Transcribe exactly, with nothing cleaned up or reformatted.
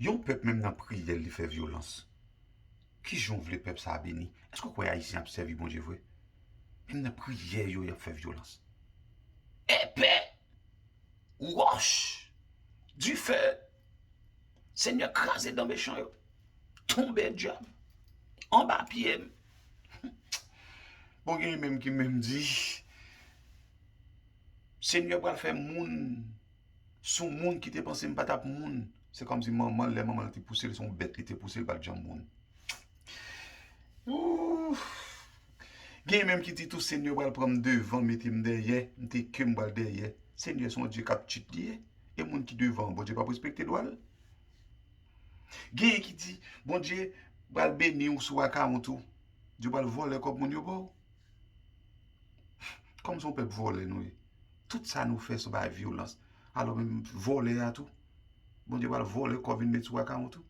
Yon pèp menm nan priyè l li fè vyolans. Kijan w vle pèp sa a beni? Èske w kwè Ayisyen ap sèvi Bondye vre? Menm nan priyè yo, y ap fè vyolans. Epe! Wòch! Dife! Senyè, kraze dan mechan yo. Tonbe dyab. Anba pye m. Bon, gen menm ki menm di, Senyè pral fè moun sou moun ki te panse m pa t ap moun. Se kòmsi manman l, lè manman l te pouse l, se yon bèt li te pouse l, pa t janm moun. Ouf! Gen menm ki di tou, Senyè pral pran m devan, mete m dèyè, m te ke m pral dèyè. Senyè se yon Dye k ap tchit li ye. E moun ki devan, Bondye p ap respekte dwa l. Genyen ki di, Bondye pral beni w sou akawont ou. Dye pral vòlè kòb moun yo ba w. Kòm se yon pèp vòlè nou ye. Tout sa nou fè se bay vyolans. Alò menm vòlè a tou. Bondye pral vòlè kòb vin met sou akawont ou.